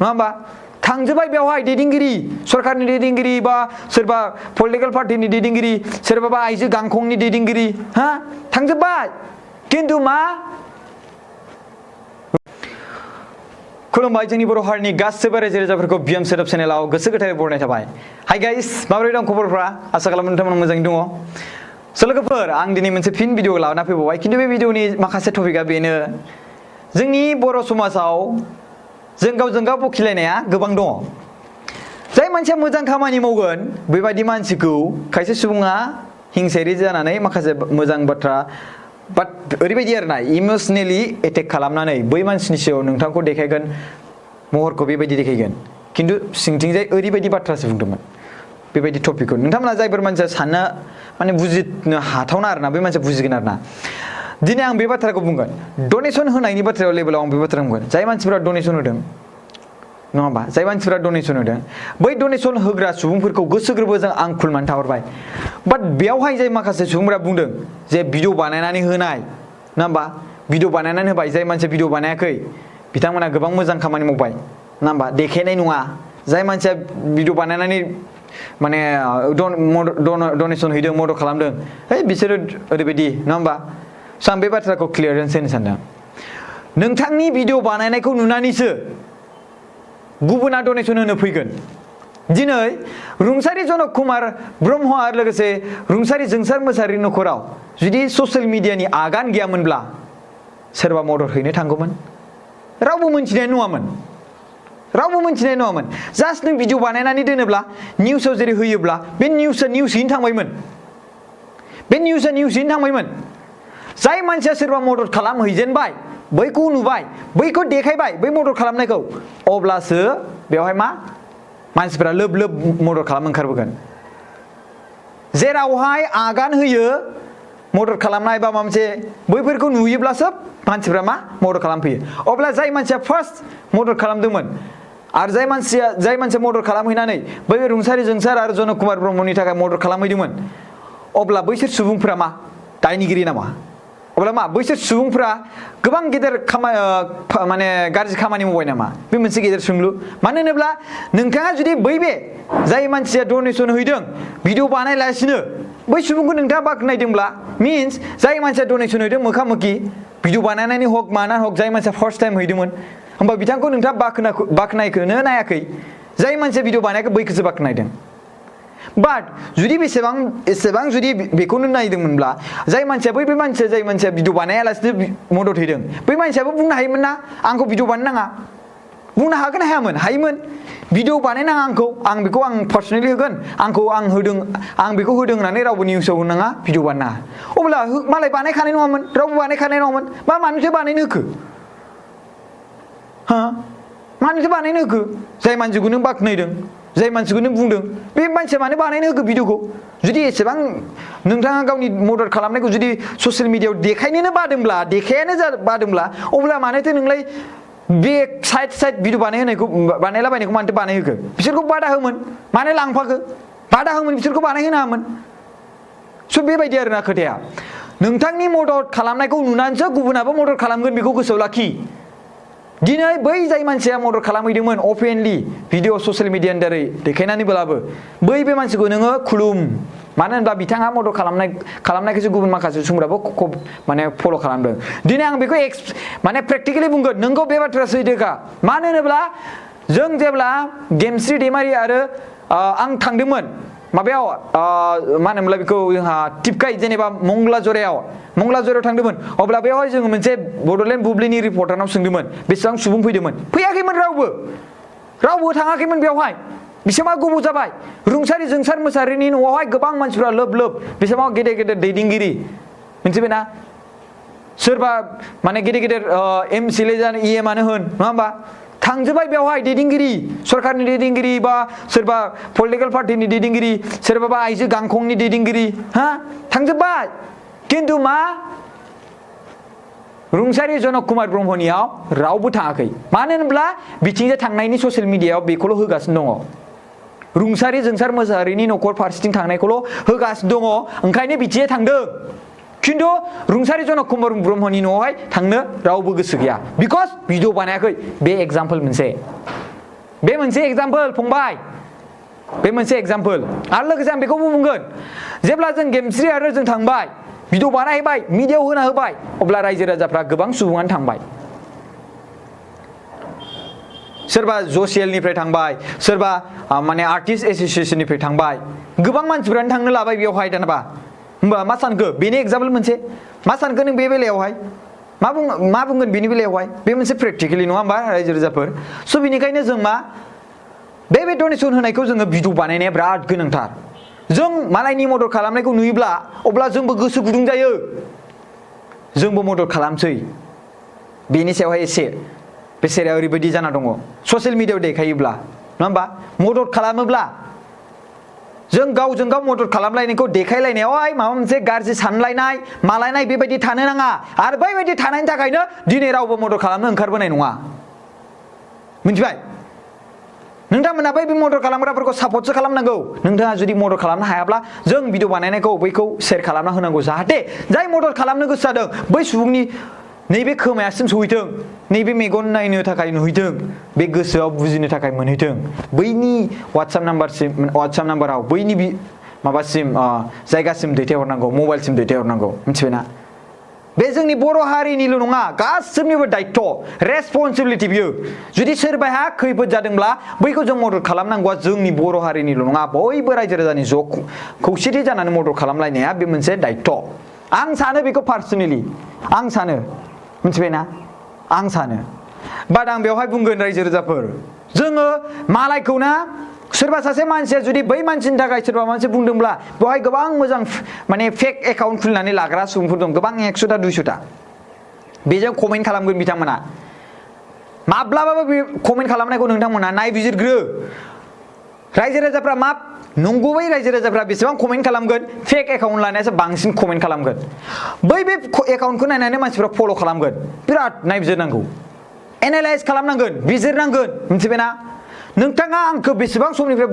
नङा होमबा थांजोबाय बेवहाय दैदेनगिरि सरकारनि दैदेनगिरि बा सोरबा पलिटिकेल पार्टिनि दैदेनगिरि सोरबाबा आइजो गांखंनि दैदेनगिरि हा थांजोबाय किन्तु मा खुलुमबाय जोंनि बर' हारिनि गासैबो रायजो राजाफोरखौ बिएम सोदोब चेनेलाव गोसो गोथारै बरायनाय थाबाय हाय गाइस माबोरै दं खबरफ्रा आसा खालामो नोंथांमोना मोजाङै दङ स' लोगोफोर आं दिनै मोनसे फिन भिडिअ लाना फैबावबाय किन्तु बे भिडिअनि माखासे टपिकआ बेनो जोंनि बर' समाजाव जों गावजों गाव बखिलायनाया गोबां दङ जाय मानसिया मोजां खामानि मावगोन बेबायदि मानसिखौ खायसे सुबुङा हिंसायारि जानानै माखासे मोजां बाथ्रा बाट ओरैबायदि आरोना इमोसनेलि एटेक खालामनानै बै मानसिनि सायाव नोंथांखौ देखायगोन महरखौ बेबायदि देखायगोन किन्तु सिंथिंजाय ओरैबायदि बाथ्रासो बुंदोंमोन बेबायदि टपिकखौ नोंथांमोना जायफोर मानसिया साननो माने बुजिनो हाथावना आरोना बै मानसिया बुजिगोन आरोना दिनै आं बे बाथ्राखौ बुंगोन डनेसन होनायनि बाथ्रायाव लेभेलाव आं बे बाथ्राखौ बुंगोन जाय मानसिफोरा डनेसन होदों नङा होमबा जाय मानसिफोरा डनेसन होदों बै डनेसन होग्रा सुबुंफोरखौ गोसो गोरबोजों आं खुलुमनानै थाहरबाय बाट बेयावहाय जाय माखासे सुबुंफोरा बुंदों जे भिडिअ बानायनानै होनाय नङा होमबा भिडिअ बानायनानै होबाय जाय मानसिया भिडिअ बानायाखै बिथांमोना गोबां मोजां खामानि मावबाय नङा होमबा देखायनाय नङा जाय मानसिया भिडिअ बानायनानै माने डनेसन हैदों मदद खालामदों है बिसोरो ओरैबायदि नङा होमबा स' आं बे बाथ्राखौ क्लियारेन्स होनो सानदों नोंथांनि भिडिअ बानायनायखौ नुनानैसो गुबुना डनेसन होनो फैगोन दिनै रुंसारि जनक कुमार ब्रह्म आरो लोगोसे रुंसारि जोंसार मोसाहारि नखराव जुदि ससियेल मिडियानि आगान गैयामोनब्ला सोरबा मदद हैनो थांगौमोन रावबो मोनथिनाय नङामोन रावबो मोनथिनाय नङामोन जास्ट नों भिडिअ बानायनानै दोनोब्ला निउसाव जेरै होयोब्ला बे निउसआ निउसयैनो थांबायमोन बे निउसआ निउसयैनो थांबायमोन जाय मानसिया सोरबा मदद खालामहैजेनबाय बैखौ नुबाय बैखौ देखायबाय बै मदद खालामनायखौ अब्लासो बेवहाय मा मानसिफोरा लोब लोब मदद खालामनो ओंखारबोगोन जेरावहाय आगान होयो मदद खालामनाय बा माबा मोनसे बैफोरखौ नुयोब्लासो मानसिफोरा मा मदद खालामफैयो अब्ला जाय मानसिया फार्स्ट मदद खालामदोंमोन आरो जाय मानसिया मदद खालामहैनानै बै रुंसारि जोंसार आरो जनक कुमार ब्रह्मनि थाखाय मदद खालामहैदोंमोन अब्ला बैसोर सुबुंफोरा मा दायनिगिरि नामा अब्ला मा बैसोर सुबुंफोरा गोबां गेदेर माने गाज्रि खामानि मावबाय नामा बे मोनसे गेदेर सोंलु मानो होनोब्ला नोंथाङा जुदि बै बे जाय मानसिया डनेसन हैदों भिडिअ बानायलासिनो बै सुबुंखौ नोंथाङा बाख्नायदोंब्ला मिन्स जाय मानसिया डनेसन हैदों मोखा मोखि भिडिअ बानायनानै हक माना हक जाय मानसिया फार्स्ट टाइम हैदोंमोन होमबा बिथांखौ नोंथाङा बाख्नायखौनो नायाखै जाय मानसिया भिडिअ बानायाखै बैखौसो बाख्नायदों बाट जुदि एसेबां जुदि बेखौनो नायदोंमोनब्ला जाय मानसिया भिडिअ बानायालासिनो मदद हैदों बै मानसियाबो बुंनो हायोमोन ना आंखौ भिडिअ बानायनाङा बुंनो हागोन हायामोन हायोमोन भिडिअ बानायनाङा आंखौ आं बेखौ आं पार्सनेलि होगोन आं बेखौ होदों होननानै रावबो निउसाव होनाङा भिडिअ बानायनाङा अब्ला मालाय बानायखानाय नङामोन रावबो बानायखानाय नङामोन मानोथो बानायनो होखो हा मानोथो बानायनो होखो जाय मानसिखौ नों बाख्नायदों जाय मानसिखौ नों बुंदों बे मानसिया मानो बानायनो होखो भिडिअखौ जुदि एसेबां नोंथाङा गावनि मदद खालामनायखौ जुदि ससियेल मिडियायाव देखायनोनो बादोंब्ला अब्ला मानोथो नोंलाय बे साइड भिडिअ बानायलाबायनायखौ मानोथो बानायहोखो बिसोरखौ बादा होमोन मानो लांफाखो बादा होमोन बिसोरखौ बानायहोनो हामोन स' बेबायदि आरोना खोथाया नोंथांनि मदद खालामनायखौ नुनानैसो गुबुनाबो मदद खालामगोन बेखौ गोसोआव लाखि दिनै बै जाय मानसिया मदद खालामहैदोंमोन अपेनलि भिडिअ ससियेल मिडियानि दारै देखायनानैब्लाबो बै बे मानसिखौ नोङो खुलुम मानो होनब्ला बिथाङा मदद खालामनायखौसो गुबुन माखासे सुबुंफ्राबो माने फल' खालामदों दिनै आं बेखौ माने प्रेक्टिकेलि बुंगोन नोंगौ बे बाथ्राया सैथोखा मानो होनोब्ला जों जेब्ला गेमस्रि दैमारि आरो आं थांदोंमोन माबायाव मा होनोमोनलाय बेखौ जोंहा टिपकाइ जेनेबा मंगला जरायाव थांदोंमोन अब्ला बेवहाय जोङो मोनसे बड'लेण्ड बुब्लिनि रिपर्टारनाव सोंदोंमोन बेसेबां सुबुं फैयाखैमोन रावबो थाङाखैमोन बेवहाय बेसेबां गोबाव जाबाय रुंसारि जोंसार मोसाहारिनि न'आवहाय गोबां मानसिफ्रा लोब बेसेबां गेदेर दैदेनगिरि मिथिबायना सोरबा माने गेदेर एमसिएलए जानो इएमआनो होन नङा होमबा थांजोबाय बेवहाय दैदेनगिरि सरकारनि दैदेनगिरि बा सोरबा पलिटिकेल पार्टिनि दैदेनगिरि सोरबाबा आइजो गांखंनि दैदेनगिरि हा थांजोबाय किन्तु मा रुंसारि जनक कुमार ब्रह्मनियाव रावबो थाङाखै मानो होनब्ला बिथिंजाय थांनायनि ससियेल मिडियायाव बेखौल' होगासिनो दङ रुंसारि जोंसार मोसाहारिनि न'खर फारसेथिं थांनायखौल' होगासिनो दङ ओंखायनो बिथिंजाय थांदों किन्तु रुंसारि जनक कुमार ब्रह्मनि न'आवहाय थांनो रावबो गोसो गैया बिकज भिडिअ बानायाखै बे एग्जाम्पल मोनसे बे मोनसे एग्जाम्पल फंबाय बे मोनसे एग्जाम्पल आरो लोगोसे आं बेखौबो बुंगोन जेब्ला जों गेमस्रि आरो जों थांबाय भिडिअ बानायबाय मिडियायाव होना होबाय अब्ला रायजो राजाफ्रा गोबां सुबुङानो थांबाय सोरबा जसियेलनिफ्राय थांबाय सोरबा माने आर्टिस्ट एसोसिएशननिफ्राय थांबाय गोबां मानसिफोरानो थांनो लाबाय बेयावहाय दानबा होमबा मा सानखो बेनि एग्जाम्पल मोनसे मा सानखो नों बे बेलायावहाय मा बुंगोन बेनि बेलायावहाय बे मोनसे प्रेक्टिकेलि नङा होमबा रायजो राजाफोर स' बिनिखायनो जों मा बे डनेसन होनायखौ जोङो भिडिअ बानायनाया बिराद गोनांथार जों मालायनि मदद खालामनायखौ नुयोब्ला अब्ला जोंबो गोसो गुदुं जायो जोंबो मदद खालामसै बेनि सायावहाय एसे बेसेरा ओरैबायदि जाना दङ ससियेल मिडियायाव देखायोब्ला नङा होमबा मदद खालामोब्ला जों गावजों गाव मदद खालामलायनायखौ देखायलायनायावहाय माबा मोनसे गाज्रि सानलायनाय मालायनाय बेबायदि थानो नाङा आरो बैबायदि थानायनि थाखायनो दिनै रावबो मदद खालामनो ओंखारबोनाय नङा मिथिबाय नोंथांमोना बै मदद खालामग्राफोरखौ सापर्टसो खालामनांगौ नोंथाङा जुदि मदद खालामनो हायाब्ला जों भिडिअ बानायनायखौ बैखौ शेयार खालामना होनांगौ जाहाथे जाय मदद खालामनो गोसो जादों बै सुबुंनि नैबे खोमायासिम सहैथों नैबे मेगन नायनो थाखाय नुहैथों बे गोसोआव बुजिनो थाखाय मोनहैथों बैनि वाट्सएप नाम्बाराव बैनि माबासिम जायगासिम दैथायहरनांगौ मबाइलसिम दैथायहरनांगौ मिथिबायना बे जोंनि बर' हारिनिल' नङा गासिबनिबो दायित्व रेसपन्सिबिलिटि बियो जुदि सोरबाहा खैफोद जादोंब्ला बैखौ जों मदद खालामनांगौआ जोंनि बर' हारिनिल' नङा बयबो रायजो राजानि ज' खौसेथि जानानै मदद खालामलायनाया बे मोनसे दायित्व आं सानो बेखौ पार्सनेलि आं सानो मिथिबायना आं सानो बाट आं बेवहाय बुंगोन रायजो राजाफोर जोङो मालायखौ ना सोरबा सासे मानसिया जुदि बै मानसिनि थाखाय सोरबा मानसि बुंदोंब्ला बेवहाय गोबां मोजां माने फेक एकाउन्ट खुलिनानै लाग्रा सुबुंफोर दं गोबां 100टा 200टा बेजों कमेन्ट खालामगोन बिथांमोना माब्लाबाबो बे कमेन्ट खालामनायखौ नोंथांमोना नायबिजिरग्रो रायजो राजाफ्रा मा नंगुबै रायजो राजाफ्रा बेसेबां कमेन्ट खालामगोन फेक एकाउन्ट लानायासो बांसिन कमेन्ट खालामगोन बे एकाउन्टखौ नायनानै मानसिफ्रा फल' खालामगोन बिराद नायबिजिरनांगौ एनालाइज खालामनांगोन बिजिरनांगोन मिथिबायना नोंथाङा आंखौ बेसेबां समनिफ्राय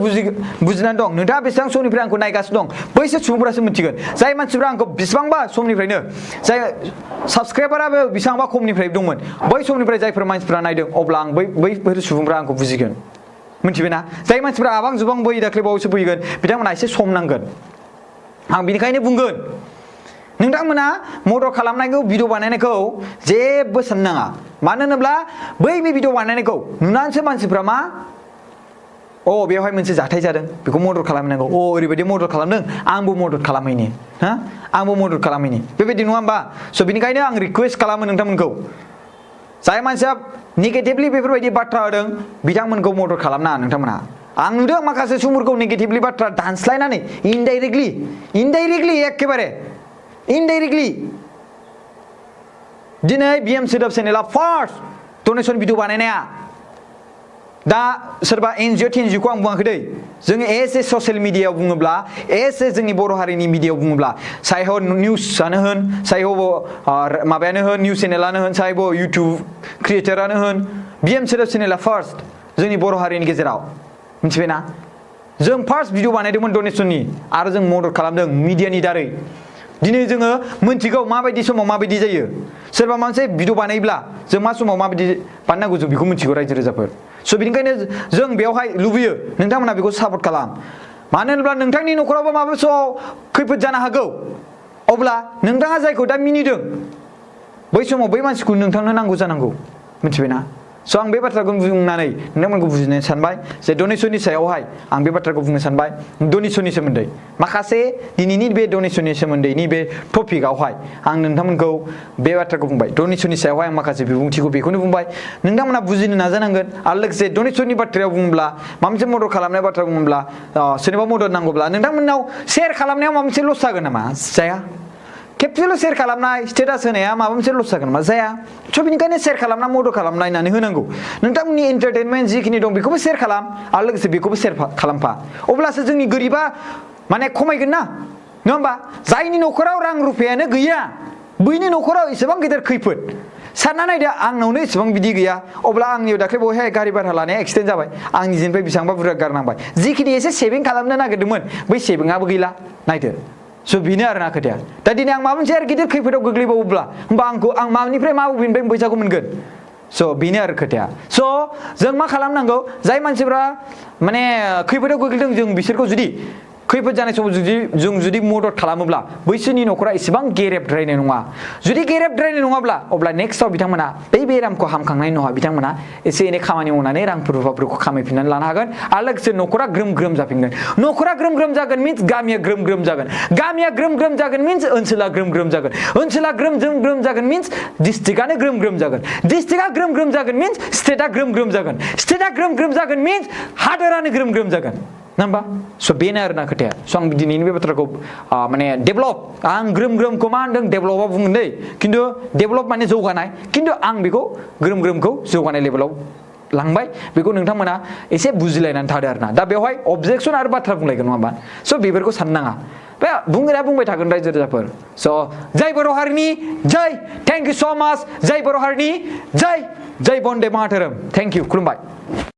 बुजिनानै दं नोंथाङा बेसेबां समनिफ्राय आंखौ नायगासिनो दं बैसोर सुबुंफोरासो मिथिगोन जाय मानसिफ्रा आंखौ बेसेबांबा समनिफ्रायनो जाय साबस्क्राइबाराबो बेसेबांबा खमनिफ्राय दंमोन बै समनिफ्राय जायफोर मानसिफ्रा नायदों अब्ला आं बैफोर सुबुंफ्रा आंखौ बुजिगोन मिथिबायना जाय मानसिफ्रा आबां जुबां बै दाख्लैबावैसो फैगोन बिथांमोना एसे सम नांगोन आं बिनिखायनो बुंगोन नोंथांमोना मदद खालामनायखौ भिडिअ बानायनायखौ जेबो साननाङा मानो होनोब्ला बै भिडिअ बानायनायखौ नुनानैसो मानसिफ्रा मा बेवहाय मोनसे जाथाय जादों बेखौ मदद खालामनांगौ ओरैबायदि मदद खालामदों आंबो मदद खालामहैनि हा आंबो मदद खालामहैनि बेबायदि नङा होमबा स' बिनिखायनो आं रिक्वेस्ट खालामो नोंथांमोनखौ जाय मानसिया नेगेटिभलि बेफोरबायदि बाथ्रा होदों बिथांमोनखौ मदद खालामनाङा नोंथांमोना आं नुदों माखासे सुबुंफोरखौ नेगेटिभलि बाथ्रा दानस्लायनानै इनडाइरेक्टलि एखेबारे इनडाइरेक्टलि दिनै बिएम सोदोब चेनेला फार्स्ट डनेसन भिडिअ बानायनाया दा सोरबा एनजिअ टेनजिअखौ आं बुङाखै दै जोङो एसे ससियेल मिडियायाव बुङोब्ला एसे जोंनि बर' हारिनि मिडियायाव बुङोब्ला सायह निउसआनो होन सायह माबायानो होन निउस चेनेलानो होन सायह इउटुब क्रिएटरानो होन बिएम सोदोब चेनेला फार्स्ट जोंनि बर' हारिनि गेजेराव मिथिबायना जों फार्स्ट भिडिअ बानायदोंमोन डनेसननि आरो जों मदद खालामदों मिडियानि दारै दिनै जोङो मोनथिगौ माबायदि समाव माबायदि जायो सोरबा मोनसे भिडिअ बानायोब्ला जों मा समाव माबायदि बानायनांगौ जों बेखौ मिथिगौ रायजो राजाफोर स' बिनिखायनो जों बेवहाय लुबैयो नोंथांमोना बेखौ सापर्ट खालाम मानो होनोब्ला नोंथांनि न'खरावबो माबा समाव खैफोद जानो हागौ अब्ला नोंथाङा जायखौ दा मिनिदों बै समाव बै मानसिखौ नोंथांनो नांगौ जानांगौ मिथिबायना स' आं बे बाथ्राखौ बुंनानै नोंथांमोनखौ बुजिनो सानबाय जे डनेसननि सायावहाय आं बे बाथ्राखौ बुंनो सानबाय डनेसननि सोमोन्दै माखासे दिनैनि बे डनेसननि सोमोन्दैनि बे टपिकआवहाय आं नोंथांमोनखौ बे बाथ्राखौ बुंबाय डनेसननि सायावहाय आं माखासे बिबुंथिखौ बेखौनो बुंबाय नोंथांमोना बुजिनो नाजानांगोन आरो लोगोसे डनेसननि बाथ्रायाव बुङोब्ला माबा मोनसे मदद खालामनाय बाथ्रा बुङोब्ला सोरनिबा मदद नांगौब्ला नोंथांमोननाव शेयार खालामनायाव माबा मोनसे लस जागोन नामा जाया खेबसेल' शेयार खालामनाय स्टेटास होनाया माबा मोनसे लस जागोन नामा जाया स' बिनिखायनो शेयार खालामना मदद खालामनायनानै होनांगौ नोंथांमोननि एन्टारटेनमेन्ट जिखिनि दं बेखौबो शेयार खालाम आरो लोगोसे बेखौबो शेयार खालामफा अब्लासो जोंनि गोरिबा माने खमायगोन ना नङा होमबा जायनि न'खराव रां रुफायानो गैया बैनि न'खराव एसेबां गिदिर खैफोद सानना नायदो आंनावनो एसेबां बिदि गैया अब्ला आंनियाव दाख्लै बहाय गारि भारा लानाया एक्सिडेन्ट जाबाय आं निजेनिफ्राय बेसेबांबा बुरजा गारनांबाय जिखिनि एसे सेभिं खालामनो नागिरदोंमोन बै सेभिंआबो गैला नायदो स' बेनो आरोना खोथाया दा दिनै आं माबा मोनसे आरो गिदिर खैफोदाव गोग्लैबावोब्ला होमबा आं मानिफ्राय मा बबेनिफ्राय फैसाखौ मोनगोन स' बेनो आरो खोथाया स' जों मा खालामनांगौ जाय मानसिफ्रा माने खैफोदाव गोग्लैदों जों बिसोरखौ जुदि खैफोद जानाय समाव जों जुदि मदद खालामोब्ला बैसोरनि न'खरा एसेबां गेरेबद्रायनाय नङा जुदि गेरेबद्रायनाय नङाब्ला अब्ला नेक्स्टआव बिथांमोना बै बेरामखौ हामखांनायनि उनाव बिथांमोना एसे एनै खामानि मावनानै रांफोर रुफाफोरखौ खामायफिननानै लानो हागोन आरो लोगोसे न'खरा ग्रोम ग्रोम जाफिनगोन न'खरा ग्रोम ग्रोम जागोन मिन्स गामिया ग्रोम ग्रोम जागोन गामिया ग्रोम ग्रोम जागोन मिन्स ओनसोला ग्रोम ग्रोम जागोन ओनसोला ग्रोम ग्रोम जागोन मिन्स डिस्ट्रिक्टआनो ग्रोम ग्रोम जागोन डिस्ट्रिक्टआ ग्रोम ग्रोम जागोन मिन्स स्टेटआ ग्रोम ग्रोम जागोन स्टेटआ ग्रोम ग्रोम जागोन मिन्स हादोरानो ग्रोम ग्रोम जागोन ना होमबा स' बेनो आरोना खोथाया स' आं दिनैनि बे बाथ्राखौ माने डेभलप आं ग्रोम ग्रोमखौ मा होनदों डेभलपआ बुंगोन दै खिन्थु डेभलप माने जौगानाय खिन्थु आं बेखौ ग्रोम ग्रोमखौ जौगानाय लेभेलाव लांबाय बेखौ नोंथांमोना एसे बुजिलायनानै थादो आरोना दा बेवहाय अबजेक्सन आरो बाथ्रा बुंलायगोन नङा होमबा स' बेफोरखौ साननाङा बे बुंग्राया बुंबाय थागोन रायजो राजाफोर स' जय बर' हारिनि जय थेंक इउ स' माच जय बर' हारिनि जय जय बन्दे मातरम थेंक इउ खुलुमबाय